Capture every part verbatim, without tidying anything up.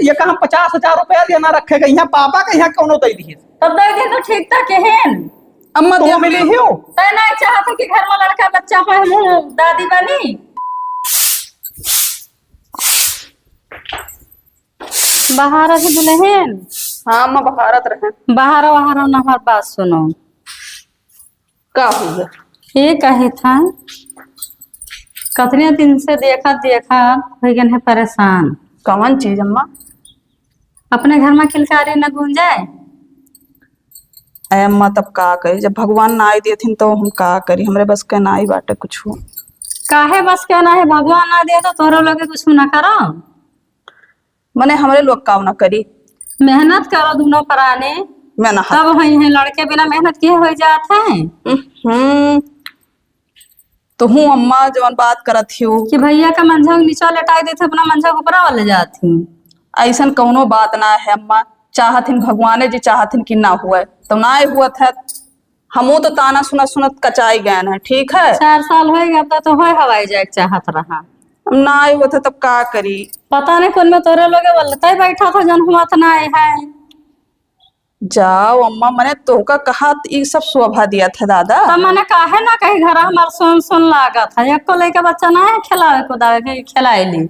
ये कहाँ पचास हजार रुपया देना रखे गई है, पापा के यहाँ कौनो दे दिए। तब दे दे तो ठीक था, केहन? अम्मा तो दे मिली दियो। ही हो। तय ना चाहत कि घर में लड़का बच्चा होए, हम दादी बनी। बहारत है दुल्हन। हाँ, अम्मा बहारत रहे। बहारो, बहारो ना, हमार बात सुनो। का हुआ? ये कहे था, कतने दिन से देखत देखत हो गए हैं परेशान। कौन चीज अम्मा? अपने घर में किलकारी न गूंजे। ए अम्मा, तब का करी, जब भगवान ना आई देथिन तो हम का करी, हमरे बस के ना आई बाटे कुछ। काहे बस के ना है, भगवान ना दे तो तोहरे लोग कुछ ना करो। मने हमरे लोग काम ना करी। मेहनत करो दोनों पराने। मेहनत। तब होई है, लड़के बिना मेहनत के हो जात है। हम्म। तो हूँ अम्मा जवन बात करत हियो कि भैया का मंझा नीचा लेटाई देते, अपना मंझा ऊपरा वाले जात ही। ऐसन कौनो बात ना है अम्मा, चाहत हिन भगवाने जी चाहत हिन कि ना हुए, तो ना हुआ था। हमो तो ताना सुनत सुनत कचाई गए हैं, ठीक है? चार साल होए गए, अब तो होए हवाई जाए के चाहत रहा। अब ना आए होत है, तब का करी? पता नहीं कौन में तोरे लोगे बोलते बैठा था, जन हुआ था ना आए है। जाओ अम्मा, मने तोहका कहा त ई सब शोभा दिया था दादा। तब मने काहे ना कही, घर हमार सुन सुन लागत है, एको लइका बच्चा ना है खिलावे कुदावे के, खिलाए ली।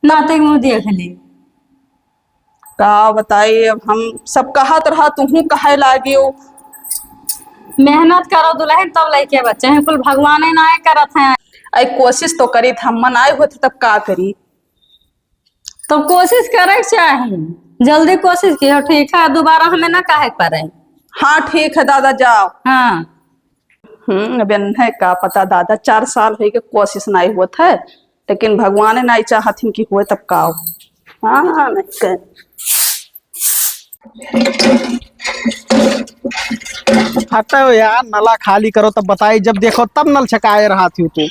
नाते मुँह देख ली। का बताई, अब हम सब कहत रहा, तुहू कहे लागियो। मेहनत करो दुल्हन, तब लइके बच्चे हैं, कुल भगवाने नाय करत हैं। आई कोशिश तो करी था, मन आए होत तब का करी। तो कोशिश करे के चाही, जल्दी कोशिश कियो, ठीक है, दोबारा हमें ना कहे पड़े। हाँ ठीक है दादा, जाओ। हाँ। हम्म, अब इन्हें का पता दादा, चार साल होई के कोशिश नाई होत है, लेकिन भगवान नाई चाहथिन कि होए तब का हो। हाँ, नहीं कर। हटो यार, नला खाली करो तब बताई, जब देखो तब नल छकाए रहा थी तू।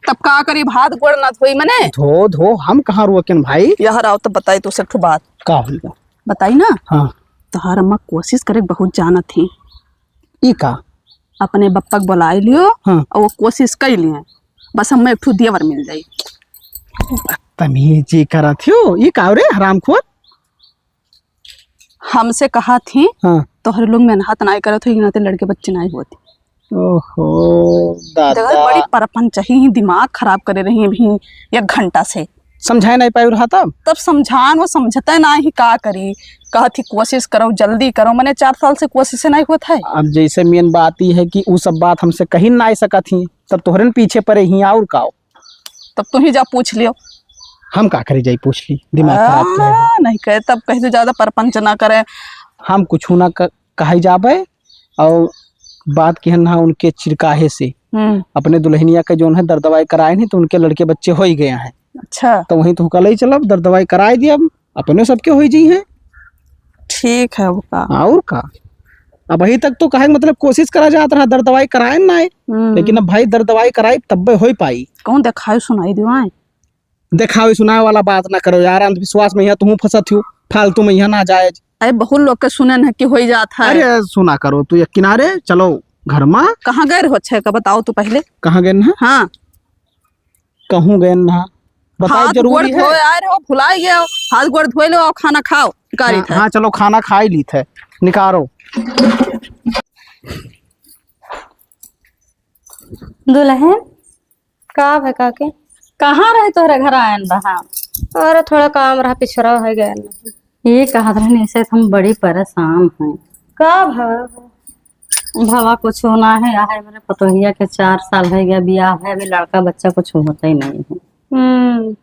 तब का करी, हाथ गोड़ ना धोई मने? धो, धो, हम कहाँ रोकेन भाई? यार आओ तब बताई तो से ठो बात। का होई बा? बताई ना? हाँ। तोहार अम्मा कोशिश करे बहुत जानत ही। ई का? अपने बप्पा के बुलाए लियो हाँ। और वो कोशिश कर लिए, बस हमें एक ठो देवर मिल जाई। बदतमीजी करत हो, ई का रे हरामखोर? हमसे कहा थी, हाँ। तोहरे लोग मेहनत नाई करत हो, इनाते लड़के बच्चे नाई होते। ओहो, दादा। देखा, बड़ी परपंच ही, दिमाग खराब करे रही अभी एक घंटा से। समझाए नाई पाई रहा तब? तब समझान, वो समझते ना ही, का करी? कहत ही कोशिश करो, जल्दी करो, मैंने चार साल से कोशिश नाई होत है। अब जैसे मेन बात ई है कि उ सब बात हमसे कही नाई सकत ही, तब तोहरे न पीछे पड़े ही, और का? तब तू ही जा पूछ लियो। हम का करे जाई पूछ ली, दिमाग खराब आ, किया है। नहीं कहे, तब कह दो ज्यादा परपंच ना करे। हम कुछ ना क-, कहे जाबे और बात किहन हा उनके चिरकाहे से। हम्म। अपने दुल्हनिया के जौन है दर दवाई कराए नहीं तो उनके लड़के बच्चे हो ही गए हैं। अच्छा। तो वहीं तो कल ही चलब, दर दवाई कराए दिया, अपने सबके हो ही जी हैं। ठीक है, वो का। और का? अब अभी तक तो कहे मतलब कोशिश करा जात रहा, दर दवाई कराए ना आए। हम्म। लेकिन अब भाई दर दवाई कराई तब्बे हो पाई। कौन देखाई सुनाई दिवाए? देखावे सुनावे वाला बात ना करो यार, अंधविश्वास में यहाँ तुम फंसत हो, फालतू में यहाँ ना जाए। अरे बहुत लोग के सुने न कि होई जात है। अरे सुना करो, तू एक किनारे चलो घर मा। कहाँ गए रहो छे का बताओ तू पहले। कहाँ गए ना? हाँ। कहूँ गए ना? बताओ हाथ जरूरी गोड़ है। धोए आए रहो, भुला गए हो। हाथ गोड़ धोए लो और खाना खाओ। निकारी हाँ, थे। हाँ, चलो खाना खा ही ली थे। निकारो। दुल्हन, का भे काकी? कहाँ रहे तोहरे घर आयन रहा? अरे थोड़ा काम रहा, पिछड़ा हो गया ना। ये कहत रहनी ऐसे हम बड़ी परेशान हैं। का भवा? भवा कुछ ना है, आहे मेरे पतोहिया के चार साल हो गया बियाह है, अभी लड़का बच्चा कुछ होता ही नहीं है। हम्म।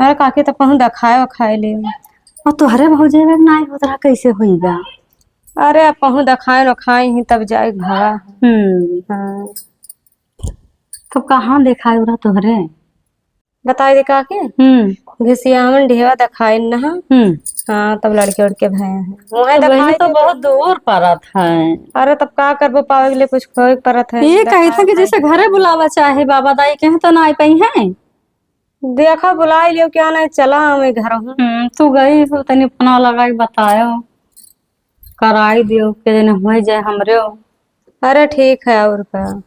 अरे काकी तो कहूँ देखाए उखाए ले। और तोहरे भौजाई में नाई होत रहा, कैसे होई बा? अरे अब कहूँ देखाए उखाए ही तब जाए भवा। हम्म। हाँ। तब कहाँ देखाए रहा तोहरे? बताई दे काकी। हम्म। घिसियावन ढेवा देखाइन नहा। हम्म। हाँ, तब लड़के उड़के भए हैं। वहीं तो बहनी देखाई तो दे बहुत तो। दूर परत है। अरे, तब का करबो, पावे के लिए कुछ खोए के परत है। ये कही देखाए था कि जैसे घरे बुलावा चाहे बाबा दाई कहे तो ना आ पाई हैं। देखो, बुलाई लियो, क्या नहीं, चला हमें घर हूँ। हम्म, तू गई हो, तनी फोन लगा के बतायो, कराई दियो, के दिन हो जाए हमरे। अरे ठीक है, और का।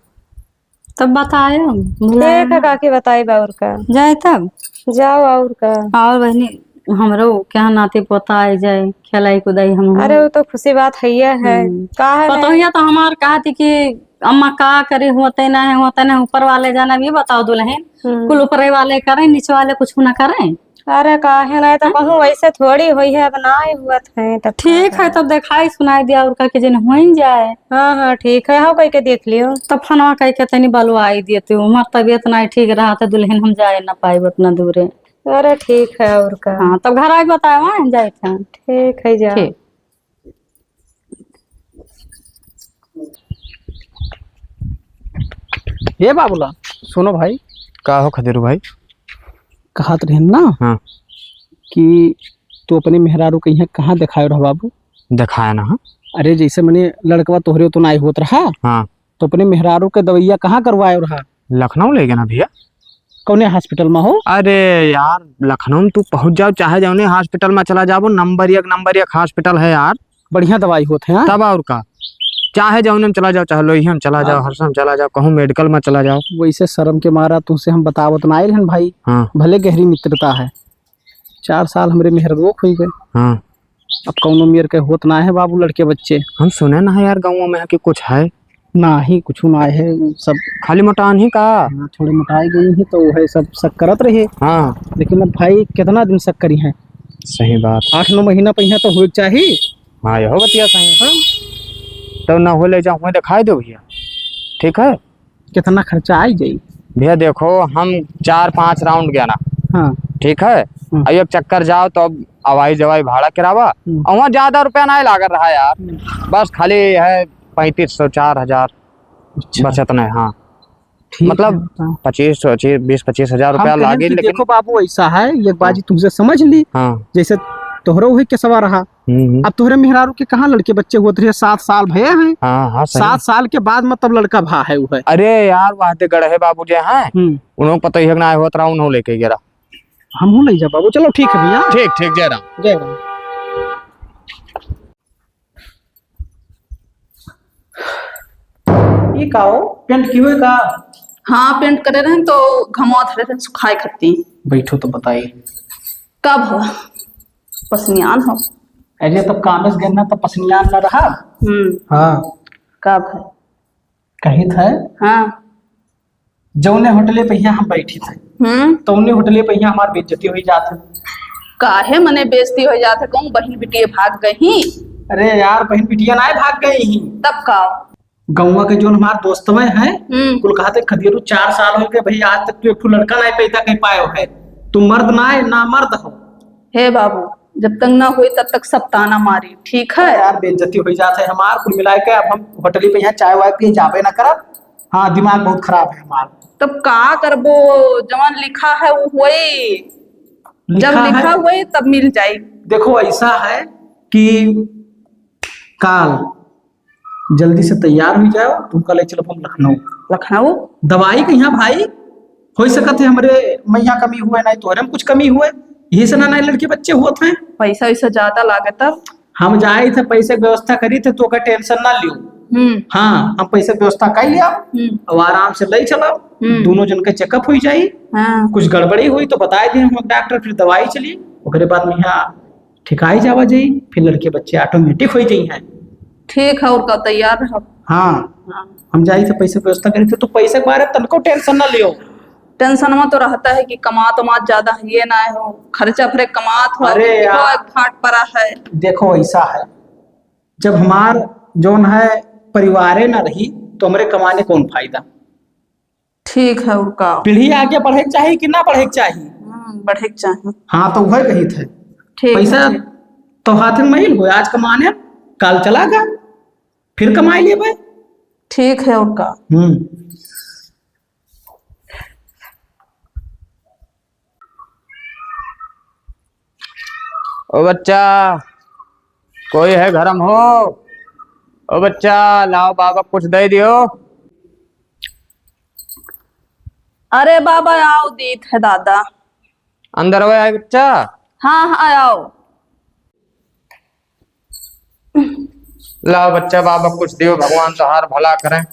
तब बतायो, बुलायो ठीक है ना। काकी, बताई बा और का। जाए तब? जाओ और का। और बहनी, हमरो क्या नाती पोता आइ जाए, खेलाई कुदाई हम। अरे, वो तो खुशी बात है, ये है। हम्म। का है पतोहिया तो हमार कहती कि अम्मा का करे, होते ना है, होते ना, ऊपर वाले जाना भी बताओ दुल्हन, हम्म। कुल ऊपरे वाले करें, नीचे वाले कुछ ना करें। अरे काहे ना, तो कहूँ वैसे थोड़ी होई है, अब ना हुआ थे, तब ठीक है, तब देखाई सुनाई दिया, और का के जन होइन जाए। हाँ, हाँ, ठीक है, हो कह के देख लियो। तब फोनवा कह के तनी बलवाई दिए तू, हमार तबीयत ना ठीक रहा था दुल्हन, हम जाए ना पाए उतना दूरे। अरे ठीक है, और का। हाँ, तब घर आके बताए, वहाँ जाए थे। ठीक है, जा। ठीक। ए बाबूलाल, सुनो भाई। का हो खदेरू भाई? कहत रहन ना हाँ। कि तू अपने मेहरारू के यहाँ कहाँ देखाए रहा बाबू? देखाए ना, हाँ। अरे जैसे मने लड़कवा तोहरे तो नाई होत रहा, हाँ। तो अपने मेहरारू के दवैया कहाँ करवाए रहा? लखनऊ ले गए ना भैया। कौने hospital में हो? अरे यार, लखनऊ में तू पहुँच जाओ, चाहे जौने hospital में चला जाओ, number एक, number एक hospital है यार। बढ़िया दवाई होत है, हाँ? तब और का, चाहे जौने में चला जाओ, चाहे लोहिया में चला जाओ, हाँ। हर्षा में चला जाओ, कहूँ medical में चला जाओ। वैसे शर्म के मारा तुमसे हम बतावत ना आए रहन भाई, हाँ। भले गहरी मित्रता है, चार साल हमरे मेहररुओ खोई गए। हाँ। अब कौनो मेर के होत ना है बाबू, लड़के बच्चे। हम सुने ना है यार, गाँव में कि कुछ है। नाही, कुछ ना है, सब खाली मोटान ही का? हाँ, थोड़े मोटाई गई ही, तो वह सब शक करत रहे। हाँ। लेकिन अब भाई, कितना दिन शक करी हैं? सही बात। आठ नौ महीना पहिया तो होए के चाही। हाँ, यहो बतिया सही। हाँ। तो ना हो, ले जाओ, वहीं दिखाई दो भैया, ठीक है? कितना खर्चा आई जाई? भैया देखो, हम चार पाँच round गया ना, हाँ। ठीक है? हम्म। अब एक चक्कर जाओ तो अब हवाई जवाई भाड़ा किरावा, हम्म। और वहाँ ज्यादा रुपया नहीं लागत रहा यार, हम्म। बस खाली है पैंतीस सौ, चार हजार, अच्छा। बस इतना है, हाँ। ठीक मतलब, है, हाँ। पच्चीस, पच्चीस, बीस पच्चीस हजार हम रुपया कहें लागे, कि लेकिन देखो बाबू, ऐसा है, एक बाजी हाँ। तुमसे समझ ली, हाँ। जैसे तोहरो हुई के सवा रहा, हम्म, हम्म। अब तोहरे मेहरारू के कहाँ लड़के बच्चे होत रहे, सात साल भये हैं। हाँ, हाँ, सही। सात साल के बाद मतलब लड़का भा है उ है। अरे यार, वहाँ ते गढ़े बाबू जे हैं, हम्म। उन्हों पता ही है कि ना होत रहा, उन्हों लेके गया। हम हूँ ले जा बाबू, चलो ठीक है भैया। ठीक, ठीक, जय राम। जय राम। ये का हो, paint की हुए का? हाँ, paint करे रहन तो घमवा धरे रहन सुखाए खत्ती। बैठो तो बताई। का भवा? पसनियान हो। अरे, तो कामेस गन्ना तो पसनियान ना रहा। हम्म। हाँ। का भवा? कहित है। हाँ। जौने होटले पे यहाँ हम बैठी थे, हम्म। तौने होटले पे यहाँ हमार बेइज्जती होई जात है। काहे मने बेइज्जती होई जात है? कहूँ बहिन बिटिया भाग गई? अरे यार, बहिन बिटिया नाय भाग गई ही। तब का? गौवा के जौन हमार दोस्तवे हैं, हम्म। कुल कहते, "खदेरू, चार साल हो गए भाई, आज तक तू एक ठो लड़का नाय पैदा कर पायो है, तू मर्द नाय, ना मर्द हो।" हे बाबू, जब तक ना होई, तब तक सब ताना मारी, ठीक है? अरे यार, बेइज्जती होई जात है हमार, कुल मिलाए के अब हम होटली पे यहाँ चाय वाय पिए जाबे ना करब। हाँ, दिमाग बहुत खराब है हमार। तब का करबो, जवन लिखा है वो होई, जब लिखा लिखा है। होई तब मिल जाई। देखो, ऐसा है कि काल जल्दी से तैयार हुई जाओ, तुमका ले चलब हम लखनऊ। लखनऊ? दवाई के यहाँ भाई, हो सकत है हमरे में यहाँ कमी हुए, नाहीं तोहरे में कुछ कमी हुए, यही से ना, नाहीं लड़के बच्चे होत हैं। पैसा वैसा ज्यादा लागत है। हम जाई थे, पैसे के व्यवस्था करी थे, तो का tension ना लियो। हम्म। हाँ, हम पैसे के व्यवस्था कर लिया, हम्म। अब आराम से ले चलो, हम्म। दोनों जन के checkup हुई जाई, हाँ। कुछ गड़बड़ी हुई तो बताए दी हम डॉक्टर, फिर दवाई चली, ओकरे बाद में यहाँ ठिकाई जावा जाई, फिर लड़के बच्चे automatic होई जाई हैं। ठीक है, और का, तैयार रहो। हाँ, हाँ। हम जाई थे, पैसे के व्यवस्था करी थे, तो पैसे के बारे में तनको tension ना लियो। Tension में तो रहता है कि कमात उमात ज्यादा है, ये ना हो, खर्चा भरे कमात हो, अरे यार। फाट पड़ा है। देखो, ऐसा है, जब हमार जौन है परिवारे ना रही, तो हमरे कमाने कौन फायदा? ठीक है, और का? पीढ़ी आगे बढ़े के चाही कि ना बढ़े के चाही? हम्म, बढ़े के चाही। हाँ, तो वह कही थे। ठीक पैसा है। तो हाथ में मिल हो, आज कमाने, काल चला गया, फिर कमाई लेबे। ठीक है, और का? हम्म। ओ बच्चा, कोई है घर में हो? ओ बच्चा, लाओ बाबा कुछ दे दियो। अरे बाबा, आओ, दीत है दादा। अंदर आवे, आए बच्चा। हाँ, हाँ, आओ। लाओ बच्चा, बाबा कुछ दियो, भगवान तोहार भला करें।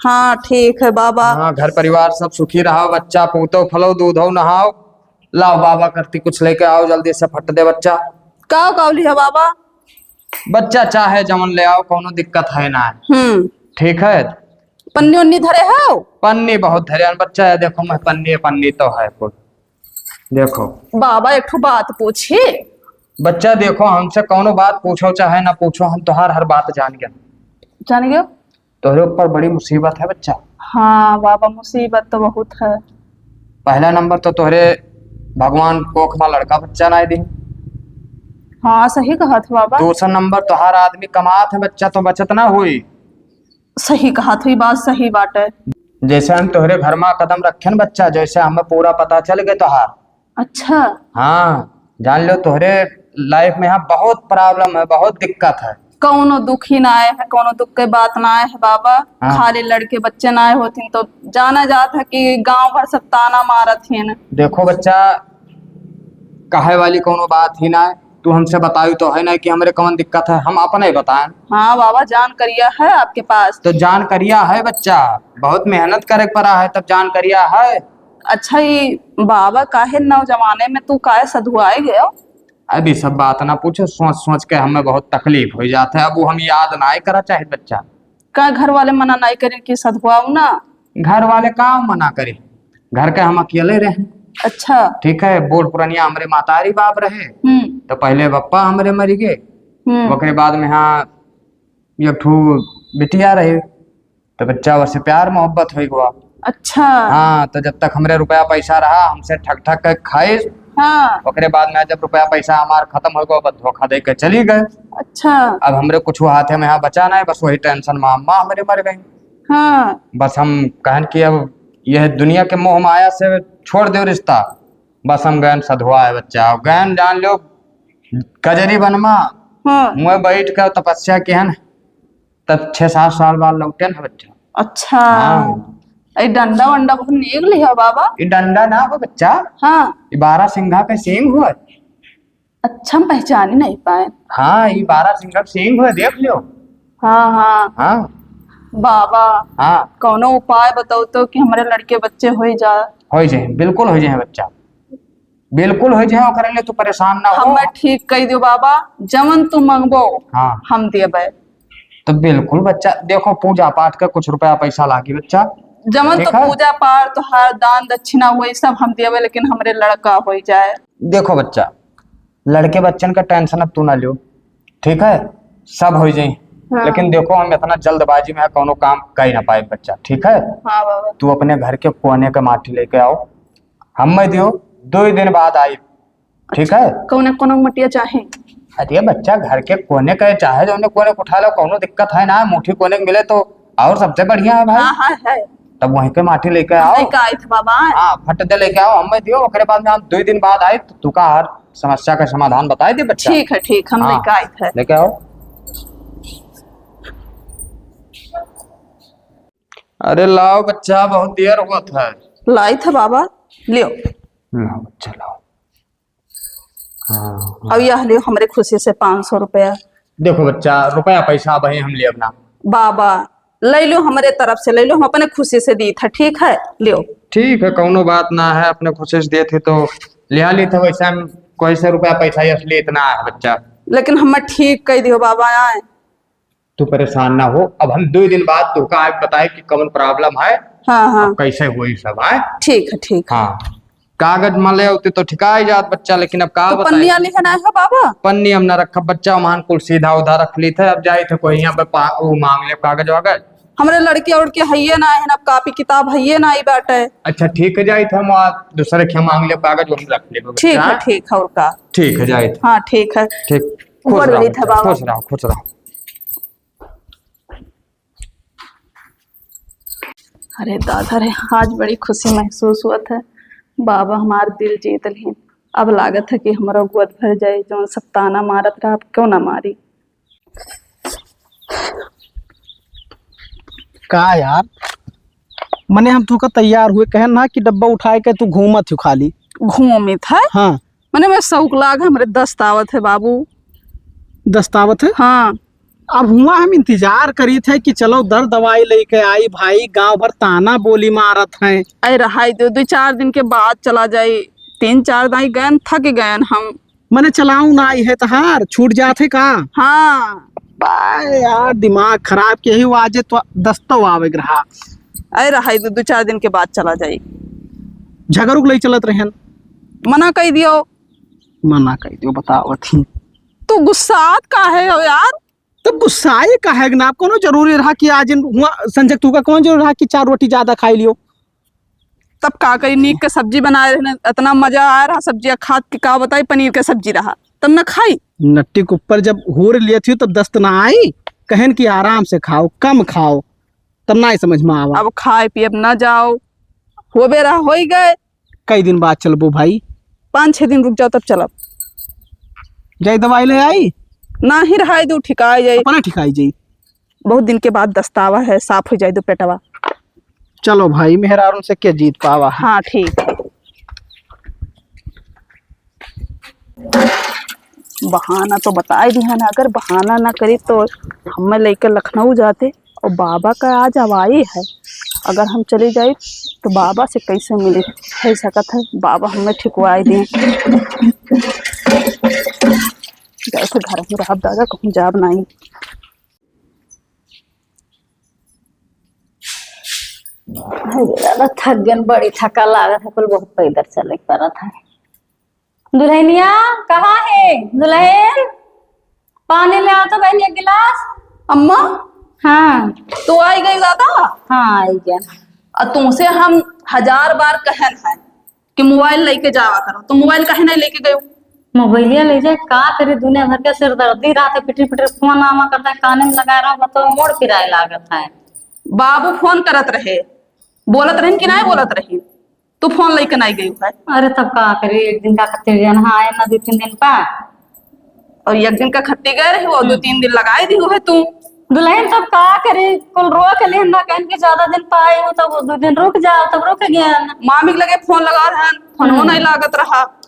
हाँ, ठीक है बाबा। हाँ, घर परिवार सब सुखी रहो बच्चा, पूतो फलो दूधो नहाओ। लाओ बाबा करती कुछ लेके आओ जल्दी से, फट दे बच्चा। का का लिहा बाबा? बच्चा चाहे जवन ले आओ, कौनो दिक्कत है ना। हम्म। ठीक है। पन्नी उन्नी धरे हो? पन्नी बहुत धरे हैं बच्चा, ये देखो मैं पन्नी, पन्नी तो है कुल। देखो। बाबा एक ठो बात पूछी? बच्चा देखो, हमसे कौनो बात पूछो चाहे ना पूछो, हम तोहार हर बात जान गए। जान गयो? तोहरे ऊपर बड़ी मुसीबत है बच्चा। हाँ बाबा, मुसीबत तो बहुत है। पहला नंबर तो तोहरे भगवान कोख मा लड़का बच्चा ना दी। हाँ, सही कहत हो बाबा। दूसरा नंबर तोहार आदमी कमात है बच्चा, तो बचत ना हुई। सही कहत हो, ई बात सही बात है। जैसे हम तोहरे घर मा कदम रखे न बच्चा, जैसे हमें पूरा पता चल गए तोहार। अच्छा। हाँ, जान लो तोहरे life में यहाँ बहुत problem है, बहुत दिक्कत है। कौनो दुखी ना आए है, कौनो दुख के बात ना आए है बाबा। हाँ। खाली लड़के बच्चे ना आए होतिन तो जाना जात है कि गांव भर सब ताना मारत हिन। देखो बच्चा, कहे वाली कौनो बात ही ना है, तू हमसे बताई तो है ना कि हमरे कौन दिक्कत है, हम अपने ही बताएं। हाँ बाबा, जान करिया है आपके पास। तो जान करिया है बच्चा, बहुत मेहनत करे पड़ा है तब जान करिया है। अच्छा, ई बाबा काहे नौजवाने में तू काहे सधुआए गयो? अब ई सब बात ना पूछो, सोच सोच के हमें बहुत तकलीफ हो जात है। अब वो हम याद ना करा चाहे बच्चा। का घर वाले मना नहीं करें कि सधुआओ ना? घर वाले का मना करें, घर के हम अकेले रहे। अच्छा। ठीक है, बूढ़ पुरनिया हमरे मातारी बाप रहे, हम्म। तो पहले पप्पा हमरे मरी गए, हम्म। ओकरे बाद में हाँ एक ठो बिटिया रही, तो बच्चा ओसे प्यार मोहब्बत हो गवा। अच्छा। हाँ, तो जब तक हमरे रुपया पैसा रहा, हमसे ठग ठग के खाइस। हाँ। ओकरे बाद में जब रुपया पैसा हमार खत्म हो गवा, बस धोखा दे के चली गए। अच्छा। अब हमरे कुछ हाथे में यहाँ बचा नहीं, बस वही tension में अम्मा हमरे मर गई। हाँ। बस हम कहन कि अब यह दुनिया के मोह माया से छोड़ दो रिश्ता, बस हम गयन सधुआ है बच्चा, गयन जान लो कजरी बनमा, हाँ। मुँह बैठ के तपस्या किहन, तब छह सात साल बाद लौटेन है बच्चा। अच्छा। हाँ। ए डंडा वंडा बहुत नीक लिहा बाबा। ई डंडा ना हो बच्चा। हाँ। ई बारह सिंघा के सींग हो। अच्छा, हम पहचानी नहीं पाए। हाँ, ई बारह सिंघा के सींग हो, देख लियो। हाँ, हाँ। हाँ। बाबा, हाँ। कौनो उपाय बताओ तो कि हमरे लड़के बच्चे होई जा। होई जाए, बिल्कुल होई जाए बच्चा। बिल्कुल हो जाए, ओकरे लिए तू परेशान ना हो। हमें ठीक कह दियो बाबा, जवन तू मंगबो, हाँ। हम देबे। तो बिल्कुल बच्चा, देखो पूजा पाठ का कुछ रुपया पैसा लागी बच्चा। जवन तो ठीक है? पूजा पाठ, तोहार दान दक्षिणा हुई, सब हम देबे, लेकिन हमरे लड़का हो जाए। देखो बच्चा, लड़के बच्चन का tension अब तू ना लियो, ठीक है, सब हो जाए। हाँ। लेकिन देखो हम इतना जल्दबाजी में है, कौनो काम कर ना पाए बच्चा, ठीक है? हाँ बाबा। तू अपने घर के कोने के माटी लेके आओ, हमें दियो, दो ही दिन बाद आई, ठीक है? कौने, कौने मटिया चाहे? अरे बच्चा, घर के कोने का चाहे, जौने कोने को उठा लो, कौनो दिक्कत है ना, मुट्ठी कोने के मिले तो और सबसे बढ़िया है भाई। हाँ, हाँ, है। तब वहीं के माटी लेके आओ। लेके आई थे बाबा। हाँ, फट दे लेके आओ, हमें दियो, ओकरे बाद में हम दो ही दिन बाद आई, तो तू का हर समस्या का समाधान बताई दे बच्चा। ठीक है, ठीक, हम हाँ, लेके आई थे। लेके आओ। अरे लाओ बच्चा, बहुत देर होत है। लाई थे बाबा, लियो। लाओ बच्चा, लाओ। हाँ, हाँ। अब यह लियो हमरे खुशी से पाँच सौ रुपया। देखो बच्चा, रुपया पैसा अब हम लेब ना। बाबा, ले लो हमरे तरफ से, ले लो, हम अपने खुशी से दी था, ठीक है, लियो। ठीक है, कौनो बात ना है, अपने खुशी से देत ही तो लिया ली था, वैसे हम कोई से रुपया पैसा असली इतना है बच्चा। लेकिन हमें ठीक कह दियो बाबा, आए। तू परेशान ना हो, अब हम दो दिन बाद तोहका आके बताए कि कौन problem है, हाँ, हाँ। अब कैसे होई सब है। ठीक है, ठीक है। हाँ, कागज मले होते तो ठिका ही जात बच्चा, लेकिन अब का तो बताई? पन्निया लिखे ना है बाबा? पन्नी हम ना रखब बच्चा, मान कुल सीधा उधा रख ली थे। अब जाई थे कोई यहाँ पे पा-, वो मांग ले कागज वागज। हमरे लड़के उड़के हइये ना है, अब कापी किताब हइये ना आई बाटे। अच्छा ठीक है, जाई थे हम वहाँ दूसरे के मांग ले कागज, वो हम रख लेबे ठीक है, बच्चा। ठीक है, और का? ठीक है, जाई थे। हाँ, ठीक है। ठीक, खुश गोड़ रहो लगी था बच्चा, बाबा। खुश रहो, खुश रहो। अरे दादा रे, आज बड़ी खुशी महसूस हुआ था। बाबा हमार दिल जीत लिहिन। अब लागत है कि हमरो गोद भर जाए, जौन सब ताना मारत रहा, अब क्यों ना मारी। का यार, मने हम तू का तैयार हुए, कहन ना कि डब्बा उठाए के तू घूमत हो खाली। घूमित है? हाँ। मने मैं शौक लाग हमरे दस्त आवत है बाबू। दस्त आवत है? हाँ। अब हुआ हम इंतजार करी थे कि चलो दर दवाई लेके आई भाई, गांव भर ताना बोली मारत हैं। अरे रहाई दो, दो चार दिन के बाद चला जाई, तीन चार दाई गयन, थक गयन हम। मने चलाऊ नाई है तहार, छूट जात है का? हाँ। बाय यार, दिमाग खराब के ही वाजे तो दस्तो आवे के रहा। अरे रहा, दो, दो चार दिन के बाद चला जाई। झगड़ू के लई चलत रहन। मना कई दियो। मना कई दियो, बतावत ही। तू गुस्सात काहे हो यार? तब गुस्साए काहे ना? कोनो जरूरी रहा कि आज इन हुआ संजय तू का कौन जरूरी रहा कि चार रोटी ज्यादा खाई लियो? तब का करी, नीक के सब्जी बनाए रहने, इतना मजा आ रहा सब्जिया खात के, का बताई, पनीर के सब्जी रहा, तब न खाई। नट्टी के ऊपर जब होर लिया थी तब दस्त ना आई, कहन कि आराम से खाओ, कम खाओ, तब ना ही समझ में आवा। अब खाए पिए अब ना जाओ, होबे रहा, होई गए। कई दिन बाद चलबो भाई? पाँच छह दिन रुक जाओ तब चलब। जाई दवाई ले आई? ना ही रहाई दू, ठिकाई जाई। अपना ठिकाई जाई। बहुत दिन के बाद दस्तावा है, साफ हो जाए दो पेटवा। चलो भाई, मेहरारून से के जीत पावा है। हाँ, ठीक है। बहाना तो बताए दिहन, अगर बहाना ना करी तो हमें लेकर लखनऊ जाते। और बाबा का आज आवाई है, अगर हम चली जाई तो बाबा से कैसे मिली? हो सकत है बाबा हमें ठिकवाई दें। जैसे घर में रहब दादा, कहूँ जाब नहीं। अरे दादा, थक गन, बड़ी थका लागत है, कुल बहुत पैदल चले के परत है। दुल्हनिया, कहाँ है दुल्हन? पानी ले आओ तो बहन एक गिलास। अम्मा। हाँ। तू आई गई दादा? हाँ, आई गया। और तुमसे हम हजार बार कहन है कि मोबाइल लेके जावा करो, तो मोबाइल काहे नहीं लेके गयो? मोबाइलिया ले जाए, का करे, दुनिया भर के सिरदर्दी रहत है, पिटरी पिटरी फोन आवा करता है, काने में लगा रहा, तो मोड़ पिराए लागत है। बाबू फोन करत रहे, बोलत रहिन कि नहीं बोलत रहिन? तू फोन लेके नहीं गई है। अरे तब का करे, एक दिन का खातिर जाना है, आए ना दो तीन दिन का। और एक दिन का खत्ती गए रही, वो दो हम्म। तीन दिन लगाई दी है तू। दुल्हन तब का करे, कुल रो के लेन ना कहन के ज्यादा दिन पाए हो, तब वो दो दिन रुक जाओ, तब रुक गया ना। मामी के लगे फोन लगा रहन, फोन हम्म। नहीं लागत रहा।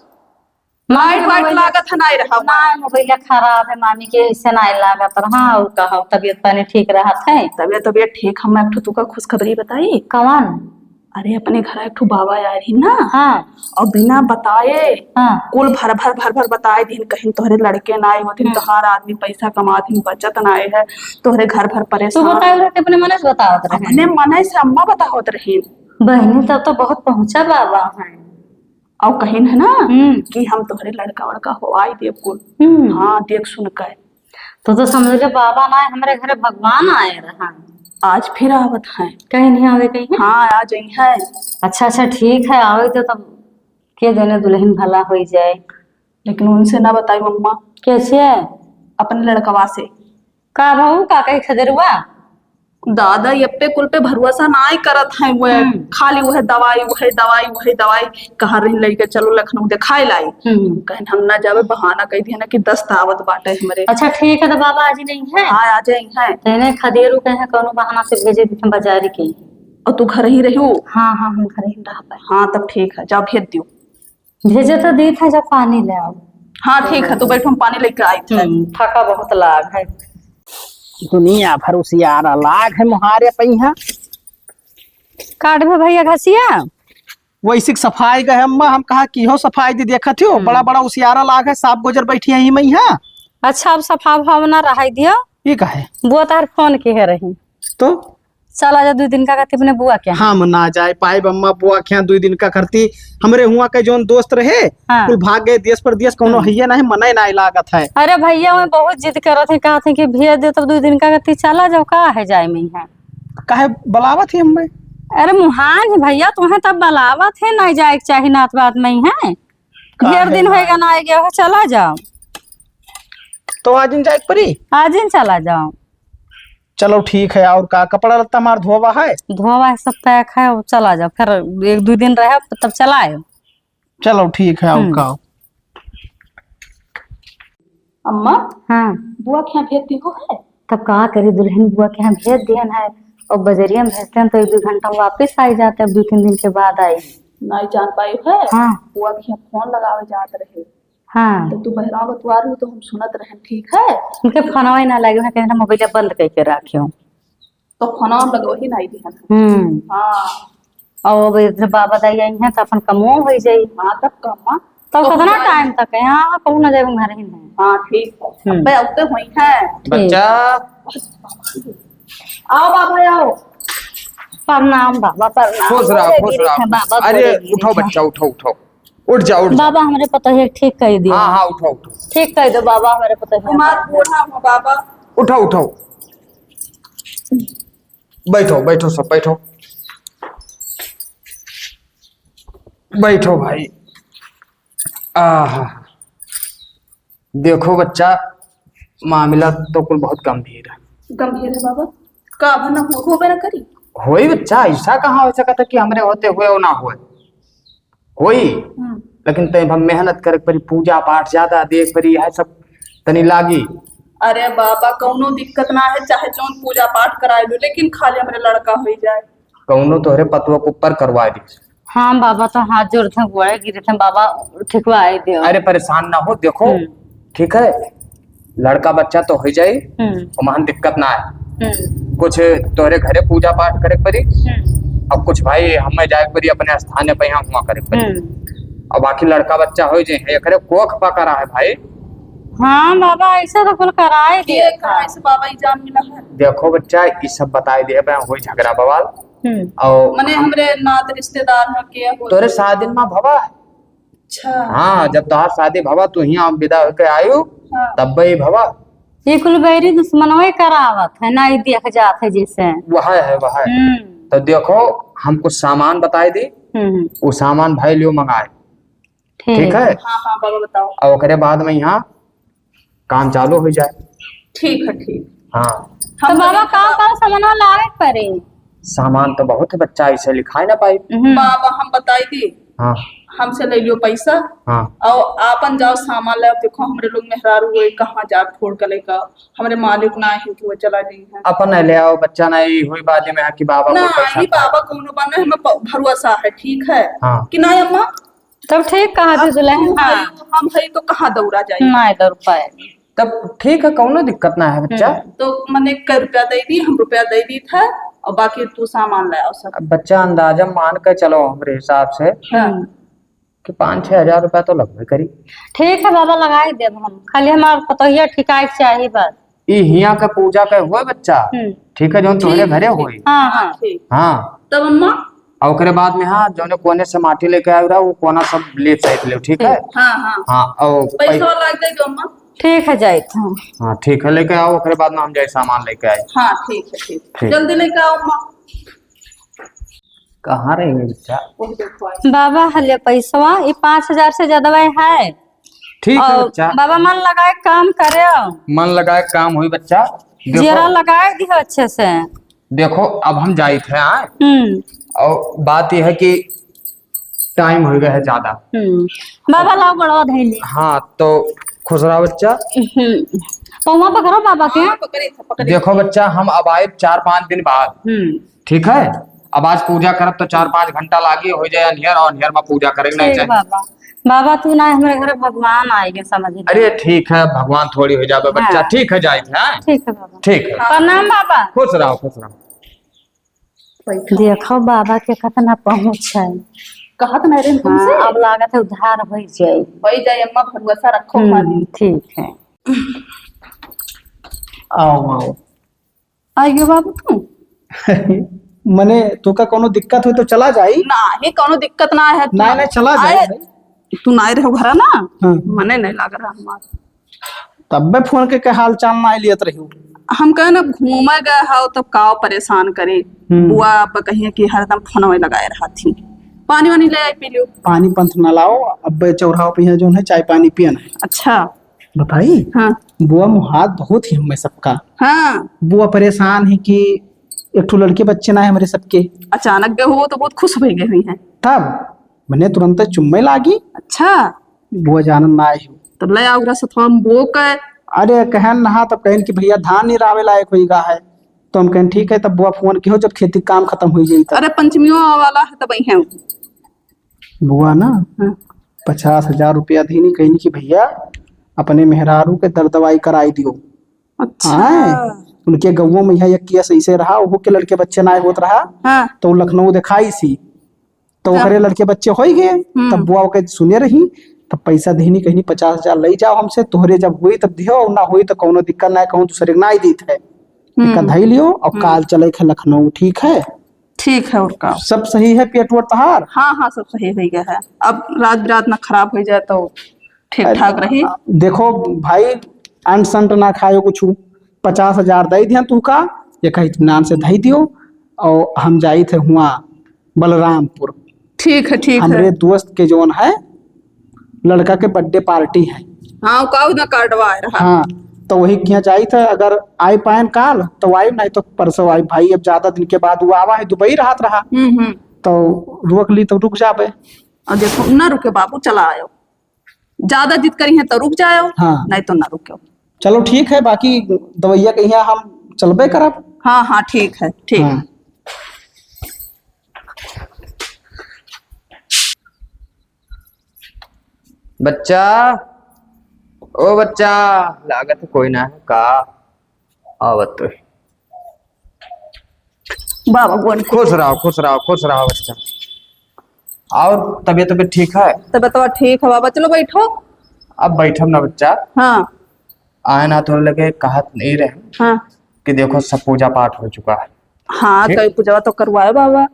मामी लाइट के वाइट मोबाइल लागत है, नहीं रहा। ना, मोबाइल खराब है मामी के, इससे नहीं लागत रहा। और कहो, तबीयत पानी ठीक रहत है? तबीयत, तबीयत ठीक। हम एक ठो तुका खुशखबरी बताई। कौन? अरे, अपने घर एक ठो बाबा आए रही ना। हाँ। और बिना बताए हाँ। कुल भर भर भर भर बताए दिन, कहीं तोहरे लड़के ना आए होतिन, हम्म। तोहार आदमी पैसा कमातिन, बचत ना आए है, तोहरे घर भर तू परेशान। बताए रहे, अपने मने से बतावत रहे। अपने मने से अम्मा बतावत रही। बहनी, तब तो बहुत पहुँचा बाबा है। और कहिन है ना हम्म। कि हम तोहरे लड़का वड़का होवाई देब कुल। हम्म। हाँ, देख सुन के। तो, तो समझ ले बाबा ना, हमरे घरे भगवान आए रहा। आज फिर आवत है। कहीं नहीं आवे, कहीं है? हाँ, आ जाई है। अच्छा, अच्छा, ठीक है, आवे तो तब के देने दुल्हन भला होई जाए। लेकिन उनसे ना बताई मम्मा। कैसे? अपने लड़कवा से। का भाऊ, का कही खदेरुआ? दादा, ये पे कुल पे भरोसा नाई करत है, वह हम्म। खाली वह दवाई, वह दवाई, वह दवाई। कहा रही लइके चलो लखनऊ दिखाए लाई। हम्म। कहन हम ना जावे, बहाना कह दिया ना कि दस्त आवत बाटे हमरे। अच्छा ठीक है, तो बाबा आज ही नहीं है? हाँ, आ जाई है। तो इन्हें खदेरू कहे कौनो बहाना से भेजे दी बाजारी के। और तू घर ही रही हो? हाँ, हाँ, हम घर ही रहबे। हाँ, तब ठीक है, जाओ भेज दियो। भेजे तो दीत है, जब पानी ले आओ। हाँ, ठीक है, तू बैठो, हम पानी लेके आई थे। हम्म, थका बहुत लाग है। दुनिया भर उसियारा लाग है मुहारे पइहा। काट भे भैया घसिया। वैसे के सफाई गए अम्मा, हम कहा कि हो सफाई दी देखत हो, हम्म। बड़ा बड़ा उसियारा लाग है, सांप गोजर बैठी है ही मइहा। अच्छा, अब सफा भाव ना रहाई दियो। ये का है? बुआ तार फोन की है रही। तो चला जा दुइ दिन का करती अपने बुआ के यहाँ। हम ना जाए पाइब अम्मा बुआ के यहाँ दुइ दिन का करती। हमरे हुआ के जौन दोस्त रहे, हाँ। कुल भाग गए देश परदेश, कौनो हम्म। हइये नहीं, मने नहीं लागत है। अरे भैया, वह बहुत जिद करत है, कहत है कि भेज दे, तब दुइ दिन का करती चला जाओ, का है जाए में है। काहे बुलावत है अम्मा? अरे मुहान है भैया, तुम्हें तब बुलावत है, नहीं जाए के चाही नात बात में है। काहे ढेर दिन ना? होएगा ना आए गया हो, चला जाओ। तो आज दिन जाए के पड़ी? आज दिन चला जाओ। चलो ठीक है, और का, कपड़ा लत्ता हमार धोवा है? धोवा है, सब पैक है, अब चला जाओ, फिर एक दो दिन रहे तब चला आयो। चलो ठीक है, और हम्म। का। अम्मा, हाँ। बुआ के यहाँ भेज दी हो है? तब का करी दुल्हन, बुआ के यहाँ भेज दिहन है, और बजरिया में भेजते हैं तो एक दो घंटा में वापस आई जाते, अब दो तीन दिन के बाद आई। नहीं जान पाई है? हाँ। बुआ के यहाँ फोन लगावे जात रहे। हाँ। तो तू बहरावा बतुआर हो तो हम सुनत रहन, ठीक है? उनके फोनवा ही ना लगे, उन्हें कहना मोबाइल बंद करके रखियो। तो फोनवा हम लगवा ही नहीं दिहन। हम्म। हाँ। और अब इधर बाबा दाई आई हैं, तो अपन कमो हो जाई। हाँ, तब कमा। तो तो कितना हो जाई। टाइम तक है? हाँ, कहूँ ना जाए, घर ही में। हाँ, ठीक है। हम्म। अबे, अब तो हुई है। ठीक। बच्चा। आओ बाबा, आओ। प्रणाम बाबा, प्रणाम। खुश रहो, गोड़े खुश गिरे रहो। हैं बाबा, अरे, गोड़े गिरे उठो हैं। बच्चा, उठो, उठो। उठ जाओ, उठ जाओ। बाबा, हमरे पतोहिया के ठीक कर दियो। हाँ, हाँ, उठो, उठो। ठीक कर दो बाबा, हमरे पतोहिया के। हमार बूढ़ा हो बाबा। उठो, उठो। बैठो, बैठो, सब बैठो। बैठो भाई। आहा। देखो बच्चा, मामला तो कुल बहुत गंभीर है। गंभीर है बाबा? का अब ना हो, होबे ना करी? होई बच्चा, ऐसा कहाँ हो सकता कि हमरे होते हुए वो ना होए? होई। हम्म। लेकिन तैं हम मेहनत करे के परी, पूजा पाठ ज्यादा देख परी, यह सब तनी लागी। अरे बाबा, कौनो दिक्कत ना है, चाहे जौन पूजा पाठ कराए लो, लेकिन खाली हमरे लड़का होई जाए। कौनो तोहरे पतवा के ऊपर करवाए दी। हाँ बाबा, तो हाथ जोड़त हैं, गोड़े गिरत हैं बाबा, ठिकवाए दियो। अरे परेशान ना हो, देखो, हम्म। ठीक है, लड़का बच्चा तो हो जाई, हम्म। ओमन दिक्कत ना है। हम्म। कुछ तोहरे घरे पूजा पाठ करे के परी, हम्म। अब कुछ भाई हमें जाए के परी अपने स्थान पे, यहाँ हुआ करे के परी। हम्म। अब बाकी लड़का बच्चा हो जाए, एकरे कोख पकड़ा है भाई। हाँ बाबा, ऐसा तो कुल कराए दिए ये था। कहाँ से बाबा ई जान मिला है? देखो बच्चा, ई सब बताए दिए बे, होई झगड़ा बवाल। हम्म। और मने हम हमरे नात रिश्तेदार में के हो? तोरे शादी में भवा है। अच्छा। हाँ, जब तोहार शादी भवा, तू हियाँ विदा होके आयु, हाँ। तब ही भवा। ये कुल बैरी दुश्मनवे करावत है ना, ये देख जात है जैसे। वह है, वह है। हम्म। तो देखो, हम कुछ सामान बताए दी, हम्म। वो सामान भाई लियो मंगाए। ठीक। ठीक है? हाँ, हाँ, बाबा बताओ। और ओकरे बाद में यहाँ काम चालू हो जाए। ठीक है, ठीक। हाँ। तो हम बाबा, तो का, का सामान लावे के पड़े? सामान तो बहुत है बच्चा, इसे लिखाए ना पाई। हम्म। बाबा, हम बताई दी। हाँ। हमसे ले लियो पैसा। हाँ। और आपन जाओ सामान ले, देखो हमरे लोग मेहरारू हुए कहाँ जात फोड़ के लेकर, हमरे मालिक ना है कि वो चला दी है। अपन ले आओ बच्चा, ना ये हुई बात में कि बाबा ना, को पैसा ये बाबा कौनो बा ना, हमें प-, भरोसा है, ठीक है? हाँ। कि ना अम्मा? तब ठीक कहा थी अब दुल्हन, तू हाँ। है, हम है तो कहाँ दौड़ा जाए? नहीं दौड़ पाए। तब ठीक है, कौनो दिक्कत ना है बच्चा। हम्म। तो मने कै रुपया दे दी, हम रुपया दे दी था, और बाकी तू सामान ले आओ सब। अब बच्चा अंदाजा मान के चलो हमरे हिसाब से हाँ। कि पाँच छह हजार रुपया तो लगबे करी। ठीक है बाबा, लगाए देब हम, खाली हमार पतोहिया ठिकाए के चाही बस। ई हियाँ का पूजा का हुए बच्चा, हम्म। ठीक है, जौन तोहरे ठीक, घरे ठीक। होई। हाँ, हाँ। ठीक। हाँ। तब अम्मा? और ओकरे बाद में, हाँ, जौने कोने से माटी लेके आए रहा, वो कोना सब लेप साइड ले, ठीक है? ठीक। हाँ, हाँ। हाँ, और पैसा पै- लाग जाए जो अम्मा? ठीक है, जाइत हूँ। हाँ, ठीक है, लेके आओ, ओकरे बाद में हम जाए सामान लेके आए। हाँ, ठीक है, ठीक। ठीक। जल्दी लेके आओ अम्मा। कहाँ रह गई बच्चा? वो देखो आई। बाबा, हले पैसवा, ये पाँच हजार से ज्यादा है। ठीक है और बच्चा। बाबा, मन लगाए काम करे। मन लगाए काम हुई बच्चा। देखो, जियरा लगाए दिहो अच्छे से। देखो, अब हम जाइत है, हाँ? हम्म। और बात यह है कि टाइम हो गया है ज्यादा। हम्म। बाबा, लाओ गोड़वा धइली। हाँ, तो खुश रहा बच्चा। हम्म। पौवा पकड़ो बाबा के। हाँ, पकड़े थे, पकड़े। देखो बच्चा, हम अब आए चार पाँच दिन बाद। हम्म। ठीक है, अब आज पूजा करब तो चार पाँच घंटा लागी, हो जाए अंधियर, और अंधियर में पूजा करे नहीं ठीक चाहिए। बाबा, बाबा तू ना हमरे घर भगवान आएंगे, समझ ले। अरे ठीक है, भगवान थोड़ी हो जावे बच्चा। हाँ। ठीक है, जाइत है, हाँ? ठीक है बाबा। ठीक है। प्रणाम बाबा। खुश रहो, खुश रहो। देखो बाबा के कितना पहुँच है। कहत नहीं रहे तुमसे? हाँ, अब लागत है उद्धार हो जाए। हो जाए अम्मा, भरोसा रखो हम्म, खाली। ठीक है। आओ, आओ। आइयो बाबू तू। मने तोका कोनो दिक्कत होई तो चला जाई। नाही, कोनो दिक्कत ना है। नाही, नाही, चला जाई अरे, भाई। तू नाही रहो घरा ना? हाँ। मने नहीं लाग रहा हमार। तब्बे फोन के, के हाल चाल नाही लियत रही। हम कहे ना घूमे गए हो तब काव परेशान करे। हम्म। बुआ अब कहिए कि हरदम फोनवे लगाए रहत ही। पानी वानी ले आई पी लियो। पानी पंथ ना लाओ, अब्बे चौराहा पे यहाँ जौन है चाय पानी पियन है। अच्छा। बताई? हाँ। बुआ मुहात बहुत ही हमें सबका। हाँ। बुआ परेशान है कि एक ठो लड़के बच्चे ना है हमरे सबके। अचानक गए हो तो बहुत खुश हो गए हुई हैं। तब मने तुरंत चुम्मे लागी। अच्छा। बुआ जानन ना आए हो। तब ले आओ ओकरा सथवा में बुआ के। अरे कहन नहा तब कहन कि भैया धान नहीं रावे लायक होई गा है। तो हम कहन ठीक है, तब बुआ फोन किहो जब खेती काम खत्म हो जाई तब। अरे पंचमियों वाला है तब आई हैं। बुआ ना हाँ। पचास हजार रुपया दीनी, कहनी कि भैया अपने मेहरारू के दर्द दवाई कराई दियो। अच्छा। हाँ, उनके गौवों में यहाँ एक केस ऐसे रहा, ओहू के लड़के बच्चे ना होत रहा, हाँ। तो लखनऊ दिखाई सी, तो हाँ। ओकरे लड़के बच्चे होई गए, हम्म। तब बुआ ओके सुने रही, तब पैसा देहनी, कहनी, "पचास हजार लई जाओ हमसे, तोहरे जब होई तब दिहो, और ना होई तो कौनो दिक्कत ना है, कहूँ दूसरे के ना ही दीत है।" हम्म। एका धई लियो और हम्म। काल चले के लखनऊ, ठीक है? ठीक है, और का? सब सही है पेट वोट तहार? हाँ, हाँ, सब सही हो गया है। अब रात बिरात ना खराब हो जाए तो ठीक ठाक रही। देखो भाई, अंट संट ना खायो कुछ, पचास हजार दे दिया तू का, एका इत्मीनान से धई दियो, और हम जाई थे हुआ बलरामपुर। ठीक है, ठीक है। हमरे दोस्त के जौन है, लड़का के birthday party है। हाँ, का उतना कार्डवा आए रहा। हाँ, तो वही किया जाई थे, अगर आई पाएन काल तो आई, नहीं तो परसों आई भाई। अब ज्यादा दिन के बाद वो आवा है, दुबई रहत रहा, हम्म, हम्म। तो रोक ली तो रुक जाबे। और देखो, ना रुके बाबू, चला आयो। ज्यादा जिद करी है तो रुक जायो, हाँ। नहीं तो ना रुको। चलो ठीक है, बाकी दवैया के यहाँ हम चलबे करब। हाँ, हाँ, ठीक है, ठीक। हाँ। बच्चा, ओ बच्चा, लागत है कोई ना है का? आवत है। बाबा, गोड़ खुश रहो, खुश रहो, खुश रहो बच्चा। और तबीयत, तबीयत ठीक है? तबीयत तो ठीक है बाबा, चलो बैठो। अब बैठब ना बच्चा। हाँ। आए ना तो लगे कहत नहीं रहे हाँ। कि देखो सब पूजा पाठ हो चुका है। हाँ, ठीक? कई पूजा तो करवाए बाबा।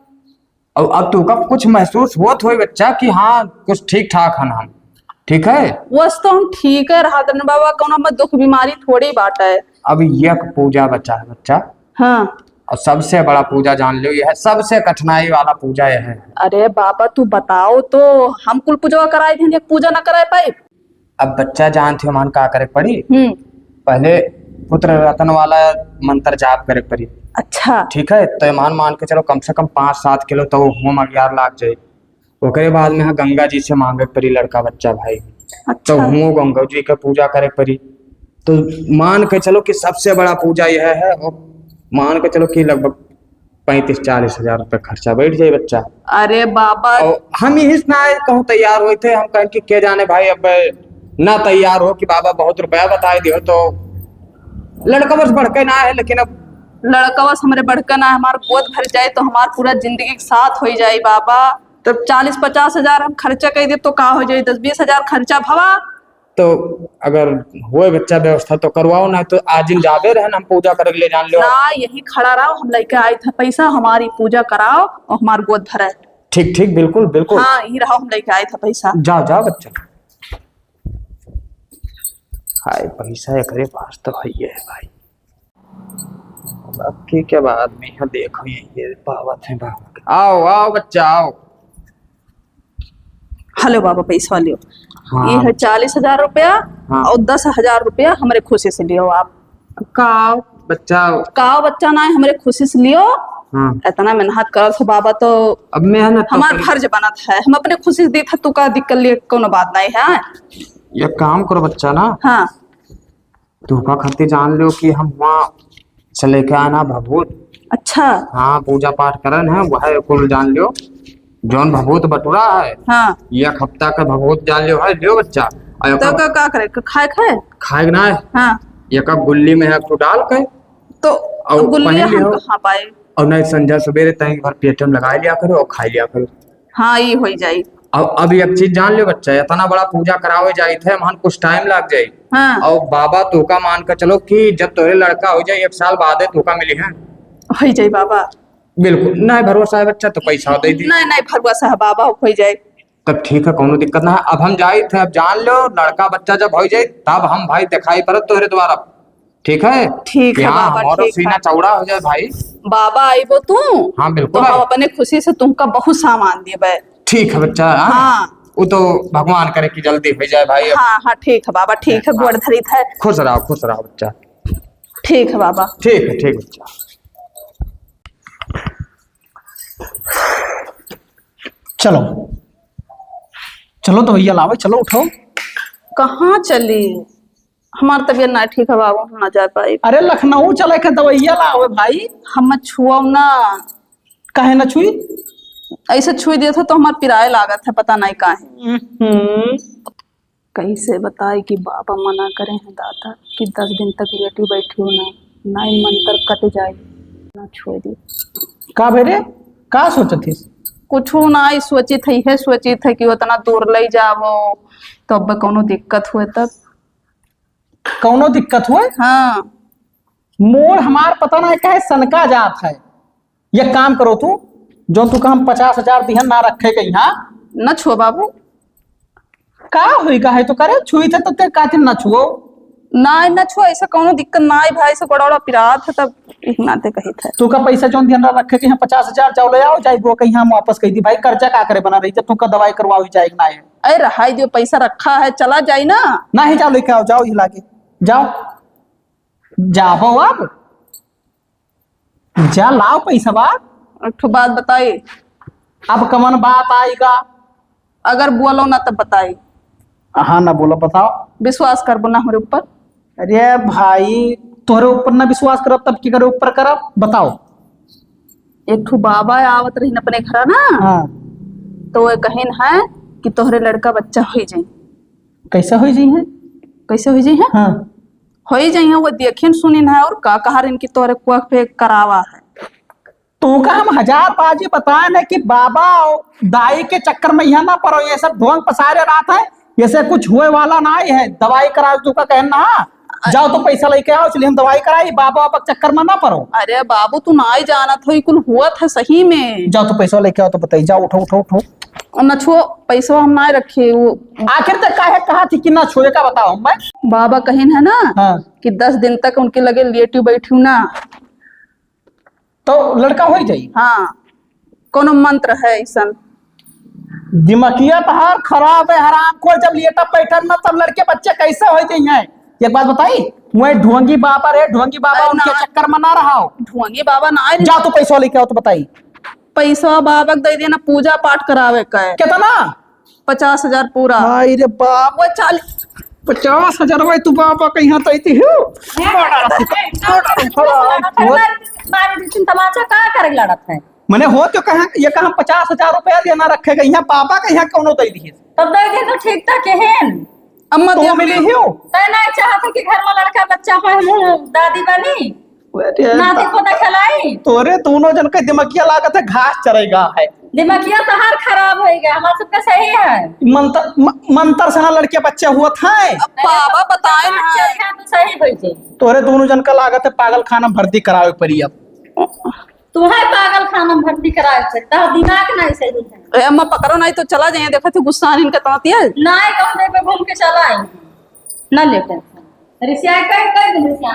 और अब तोका कुछ महसूस होत होई बच्चा कि हाँ, कुछ ठीक ठाक हन हम, ठीक है? वस तो हम ठीक है रहत हन बाबा, कौनो में दुख बीमारी थोड़ी बाटे। अब एक पूजा बचा है बच्चा। हाँ। और सबसे बड़ा पूजा जान लो, यह सबसे कठिनाई वाला पूजा यह है। अरे बाबा, तू बताओ तो, हम कुल पूजा कराए थे, एक पूजा ना कराए पाई। अब बच्चा जानत हो, मान का करे पड़ी? हम्म। पहले पुत्र रतन वाला मंत्र जाप करे पड़ी। अच्छा। ठीक है, तो मान, मान के चलो, कम से कम पाँच सात किलो तो होम अगियार लाग जाए। ओकरे बाद में हाँ, गंगा जी से मांगे पड़ी लड़का बच्चा भाई। अच्छा। तो हुओ गंगा जी के पूजा करे पड़ी। तो मान के चलो कि सबसे बड़ा पूजा यह है, और मान के चलो कि लगभग पैंतीस चालीस हजार रुपये खर्चा बैठ जाए बच्चा। अरे बाबा। और हम यही से ना कहूँ तैयार होए थे, हम कहें कि के जाने भाई, अब ना तैयार हो कि बाबा बहुत रुपया बताए दियो, तो लड़का बस बढ़के ना है, लेकिन अब लड़का बस हमरे बढ़के ना है, हमार गोद भर जाए तो हमार पूरा जिंदगी के साथ हो जाए बाबा। तब चालीस पचास हजार हम खर्चा कर दे तो का हो जाए, दस बीस हजार खर्चा भवा। तो अगर होए बच्चा व्यवस्था तो करवाओ, ना तो आज दिन जाबे रहन हम पूजा करे के ले जान लो। ना, यही खड़ा रहो, हम लेके आए थे पैसा, हमारी पूजा कराओ और हमार गोद भरे। ठीक, ठीक, बिल्कुल, बिल्कुल। हाँ, यही रहो, हम लेके आए थे पैसा। जाओ, जाओ बच्चा। हाय, पैसा एकरे पास तो है ही है भाई। अब के, के बाद में यहाँ देखो, ये, ये पावत है बाबा। आओ, आओ बच्चा, आओ। हेलो बाबा, पैसा लियो। हाँ। ये है चालीस हजार रुपया हाँ। और दस हजार रुपया हमरे खुशी से लियो आप। का बच्चा? का बच्चा ना है, हमरे खुशी से लियो। हाँ। इतना मेहनत करत हो बाबा, तो अब मेहनत तो हमार करी। फर्ज बनत है, हम अपने खुशी से दी था, तू का दिक्कत लिए, कोनो बात नहीं है। ये काम करो बच्चा ना। हाँ। तोहका खातिर जान लो कि हम वहाँ से लेके आना भभूत। अच्छा। हाँ, पूजा पाठ करन है, वह कुल जान लो। जौन भभूत बटुरा है, हाँ। एक हफ्ता का भभूत जान लो है, लियो बच्चा। और तो एकर का, का करे? खाए, खाए? खाए के ना है। हाँ। एक गुल्ली में है, तू डाल के। तो और गुल्ली पहन हम लियो। कहाँ पाए? और नहीं, संझा सवेरे तनिक भर पेट में लगा लिया करो और खा लिया करो। हाँ, ई होई जाई। अब, अब एक चीज जान लो बच्चा, इतना बड़ा पूजा करावे जाइत है, मान कुछ टाइम लाग जाई। हाँ। और बाबा तोका मान के चलो कि जब तोरे लड़का हो जाए, एक साल बाद तोका मिली है। होई जाई बाबा। बिल्कुल, नहीं भरोसा है बच्चा तो पैसा दे दी। नहीं, नहीं भरोसा है बाबा, होई जाई। तब ठीक है, कौनो दिक्कत ना है। अब हम जाइत है, अब जान लो, लड़का बच्चा जब हो जाए, तब हम भाई दिखाई पड़त तोहरे द्वारा। ठीक है? ठीक है यहाँ बाबा, हमारो ठीक सीना है। चौड़ा हो जाए भाई। बाबा आइबो तू, हाँ, बिल्कुल तो हम आइबो। अपने खुशी से तुमका बहुत सामान देबे। ठीक है बच्चा, हाँ? हाँ। वो तो भगवान करे कि जल्दी हो जाए भाई। हाँ, हाँ, ठीक है बाबा, ठीक है, हाँ। गोड़ धरित है। खुश रहो, खुश रहो बच्चा। ठीक है बाबा। ठीक है, ठीक बच्चा। चलो, चलो दवैया लावे, चलो उठो। कहाँ चली? हमार तबीयत ना ठीक है बाबू, हम ना जा पाई। अरे लखनऊ चले के दवैया लावे भाई। हम छुआओ ना। काहे ना छुई? ऐसे छुई दिया था तो हमार पिराए लागत है, पता नहीं काहे। हम्म। कैसे बताई कि बाबा मना करे हैं दादा कि दस दिन तक लेटी बैठी हो ना, नहीं मंत्र कट जाए, ना छुए दे। का भे रे, का सोचत हिस? कुछू नाहीं सोचित है, इहे सोचित है कि ओतना दूर लइ जावो, तो अब कउनो दिक्कत हुए तब। कउनो दिक्कत हुए? हाँ। मूड़ हमार पता नाहीं काहे सनका जात है। एक काम करो तू, जउन तू कहा हम पचास हजार दिहन ना रखे कहीं, हाँ? न छुओ बाबू। का होइगा है तो करे, छुई थे तो ते कातिन ना छुओ। नाहीं, ना छुओ, ऐसा कउनो दिक्कत नाहीं भाई, ऐसा गोड़ा ओड़ा पिरात है तब इही नाते कहित है। तू का पैसा जउन दिहन ना रखे कहीं पचास हजार, जाओ ले आओ, जाई वो कहीं हम वापस कइ दी भाई, कर्जा का करे बना रही, जब तू का दवाई करवाओ ही जाए ना है। अरे रहाई दियो, पैसा रखा है, चला जाई ना। नाहीं, जाओ लेके आओ, जाओ ही लाके, जाओ। जाबो अब। जा लाओ पैसवा। एक ठो बात बताई। अब कवन बात आइगा? अगर बोलो ना तब बताई। हाँ ना बोलो, बताओ। विश्वास करबो ना हमरे ऊपर? अरे भाई, तोहरे ऊपर ना विश्वास करब तब केकरे ऊपर करब? बताओ। एक ठो बाबा आवत रहिन अपने घरा ना, हाँ। तो वो कहिन है कि तोहरे लड़का बच्चा होइ जाई। कैसा होइ जाई है? कैसे होइ जाई है? हाँ। होइ जाई है, वो देखिन सुनिन है और का कहा रहिन कि तोहरे कोख पे करावा है। तू का हम हजार बाजी बताए न कि बाबा और दाई के चक्कर में यहाँ ना पड़ो, ये सब ढोंग पसारे रहत है, ये से कुछ होए वाला नाहीं है। दवाई कराओ, तू का कहन ना, जाओ तो पैसा लेके आओ, इसलिए हम दवाई कराई, बाबा बाबा के चक्कर में ना पड़ो। अरे बाबू, तू नाहीं जानत हो, ई कुल हुअत है सही में। जाओ तो पैसा लेके आओ तो बताई, जाओ, उठो, उठो, उठो। और न छुओ, पैसा हम नाहीं रखे, वो आखिर तक काहे कहा थी कि ना छुए का बताओ, मैं बाबा कहिन है ना हाँ। कि दस दिन तक उनके लगे लेटियो बैठियो ना। तो लड़का होइ जाई? हाँ, कउनो मंत्र है ऐसन? दिमगिया तहार खराब है हरामखोर, जब लेटा बैठन ना तब लड़के बच्चे कैसे होइ जाई हैं? एक बात बताई, वही ढोंगी बाबा रे, ढोंगी बाबा अरे उनके ना। चक्कर में ना रहा हो। ढोंगी बाबा ना आए रे। जा तू पैसा लेके आओ तो बताई। पैसा बाबा के दे देना, पूजा पाठ करावे का है। कितना? पचास हजार पूरा। हाय रे बाप। वो चालीस। पचास हजार भाई तू बाबा के यहाँ तो इतनी हो। मारी दीजिए तमाचा का करे लड़त है? मने हो तो कहा, ये कहा पचास हजार रुपया देना रखे गई यहाँ, बाबा के यहाँ कौनो दे दिए। तब दे दे तो ठीक था केहन। अम्मा तू दे मिली हो। तय नहीं चाहत कि घर में लड़का बच्चा हो, हम दादी बनी। अरे नाती पोता खेलाई। तोरे दोनों जन के दिमगिया लागत है घास चरेगा है। दिमगिया तहार खराब होइगा, हमार सबका सही है। मंतर, म-, मंतर से ना लड़के बच्चे हुआ था। अब बाबा बताए ना। अच्छा, तो सही होई जाई। तोरे दोनों जन का लागत है पागल खाना में भर्ती करावे पड़ी अब। तू है पागल खाना में भर्ती करावे पड़ी, तोर दिमाग नहीं सही है। ए अम्मा पकड़ो नहीं तो चला जाइए, देखा थी गुस्सा इनका ताती है। नहीं कहूँ देबे घूम के चला आई। ना ले टेंशन। रिसिया कह, कह दे रिसिया।